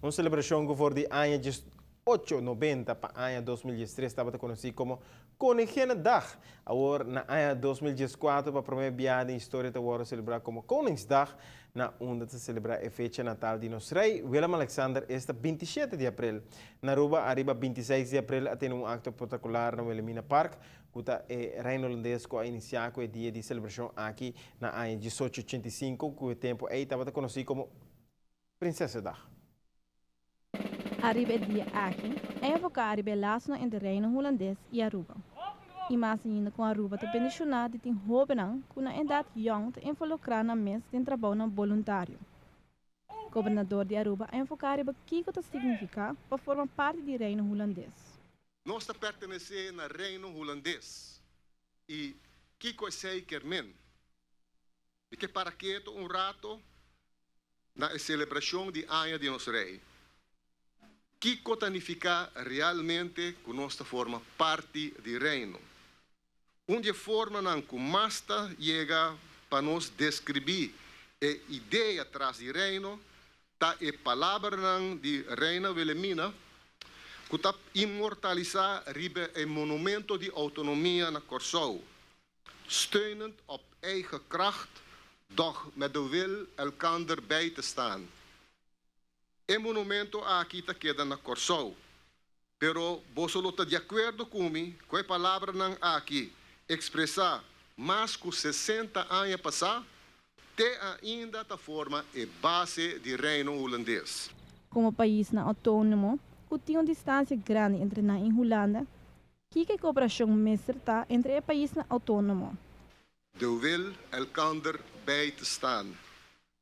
Un celebracion cu for di aña 1890 pa aña 2013 tabata conoci como Koninginnedag. Awor, na aña 2014, pa prome biaha den historia ta wordo celebra como Koningsdag, na unda ta celebra e fecha natal di nos rey, Willem Alexander, esta 27 di april. Na Aruba, ariba 26 di april a tene un acto protocolar na Wilhelmina Park, cu ta e Reino Holandes cu a inicia cu e dia di celebracion aki na aña 1885, cu e tempo ey tabata conoci como Prinsessendag. Ariba e dia aki, a enfoca ariba e lasonan entre Reino Hulandes y Aruba. Y mas ainda cu Aruba ta bendiciona di tin hobennan cu na edad jong ta involucra nan mes den trabounan voluntario. Gobernador di Aruba a enfoca ariba kico ta significa pa forma parti di Reino Hulandes. Nos ta pertenece na Reino Hulandes y kico esey kier men? Mi ke para keto un rato na e celebracion di Aña di nos Rey. Kico ta nifica realmente cu nos ta forma parti di Reino? Un di e formanan cu mas ta yega pa nos describi e idea tras di Reino ta e palabranan di Reina Wilhelmina cu ta inmortalisa riba e monumento di autonomia na Corsou, "Steunend op eigen kracht, doch met de wil elkander bij te staan." E monumento aki ta keda na Corsou. Pero boso lo ta di acuerdo cu mi cu e palabranan aki, expresa mas cu 60 aña pasa, te ainda ta forma e base di Reino Hulandes. Como paisnan autonomo, cu tin un distancia grandi entre nan y Hulanda, kico e cooperacion mester ta entre e paisnan autonomo? De wil elkander bij te staan.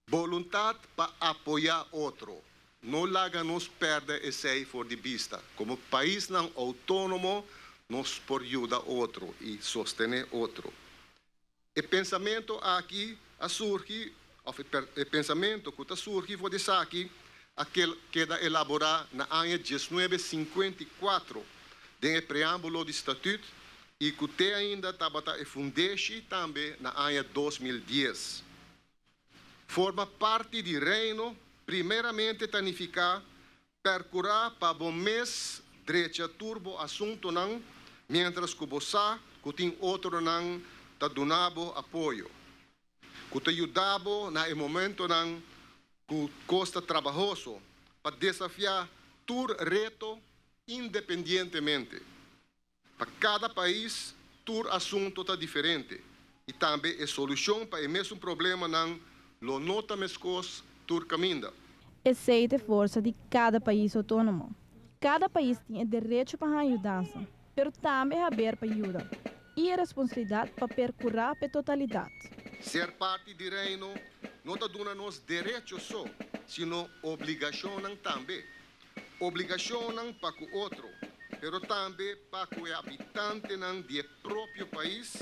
Voluntad pa apoya otro. No laga nos perde esey for di bista. Como paisnan autonomo, nos por yuda otro y sostene otro. E pensamento aki a surgi, of e pensamento cu ta surgi for di esaki, a keda elabora na aña 1954 den e preambulo di statuut y cu te ainda tabata e fundeshi tambe na aña 2010. Forma parti di Reino primeramente ta nifica percura pa bo mes drecha tur bo asuntonan, mientras cu bo sa cu tin otronan ta duna bo apoyo, cu ta yuda bo na e momentonan cu cos ta trabahoso pa desafia tur reto independientemente. Pa cada pais, tur asunto ta diferente y tambe e solucion pa e mesun problemanan lo no ta mescos tur caminda. Esey ta e forsa di cada pais autonomo. Cada pais tin e derecho pa yuda, pero tambe haber pa yuda. Y e responsabilidad pa percura pa totalidad. Ser parti di Reino no ta duna nos derecho so, sino obligacionnan tambe. Obligacionnan pa cu otro, pero tambe pa cu e habitantenan di propio pais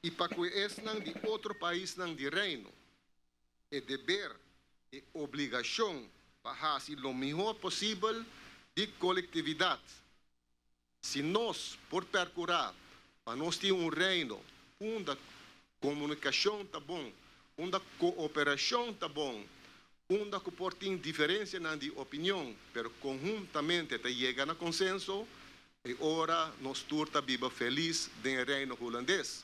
y pa cu esnan di otro paisnan di Reino. E deber y obligacion pa haci lo mihor posibel di colectividad. Si nos por percura pa nos tin un Reino unda comunicacion ta bon, unda cooperacion ta bon, unda cu por tin diferencianan di opinion, pero conhuntamente ta yega na consenso, e ora nos tur ta biba feliz den Reino Hulandes.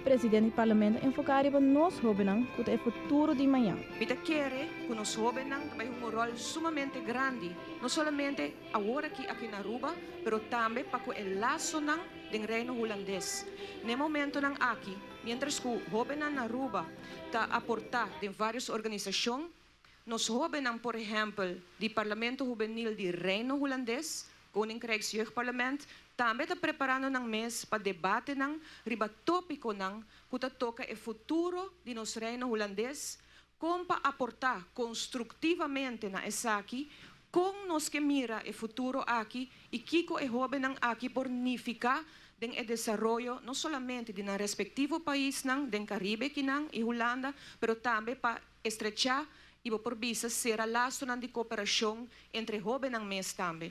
Presidente di Parlamento a enfoca riba nos hobennan, cu ta e futuro di mañan. Mi ta kere cu nos hobennan ta bay un rol sumamente grandi, no solamente awor aki na Aruba, pero tambe pa cu e lasonan den Reino Hulandes. Na momentonan aki, mientras cu hobennan na Aruba ta aporta den varios organisacion, nos hobennan, por ehempel, di Parlamento Hubenil di Reino Hulandes, Koninkrijksjeugdparlement, tambe ta preparando nan mes pa debatenan riba topiconan cu ta toca e futuro di nos Reino Hulandes, con pa aporta constructivamente na esaki, con nos ke mira e futuro aki y kico e hobennan aki por nifica den e desaroyo no solamente di nan respectivo paisnan, den Caribe akinan y Hulanda, pero tambe pa estrecha y por bisa cera lasonan di cooperacion entre hobennan mes tambe.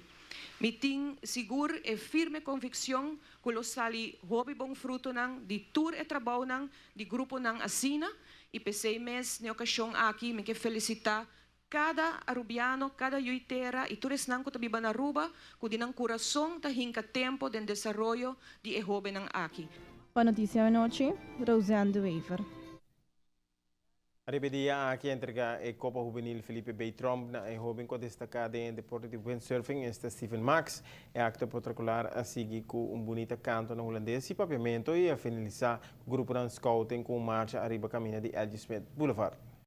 Mi tin sigur e firme conviccion cu lo sali hopi bon frutonan di tur e trabounan di gruponan asina y p'esey mes na e ocasion aki mi ke felicita. Cada Arubiano, cada yiu di tera y tur esnan cu ta biba na Aruba, cu di nan curason ta hinca tempo den desaroyo di e hobennan aki. Pa Noticia Anochi, Roseanne de Wever. Riba e dia aki a entrega e Copa Juvenil Felipe B. Tromp na e hoben cu a destaca den deporte di windsurfing, esta Steven Max. E acto protocolar a sigui cu un bunita canto na Hulandes y Papiamento y a finalisa cu gruponan scouting cu un marcha ariba camina di L.G. Smith Boulevard.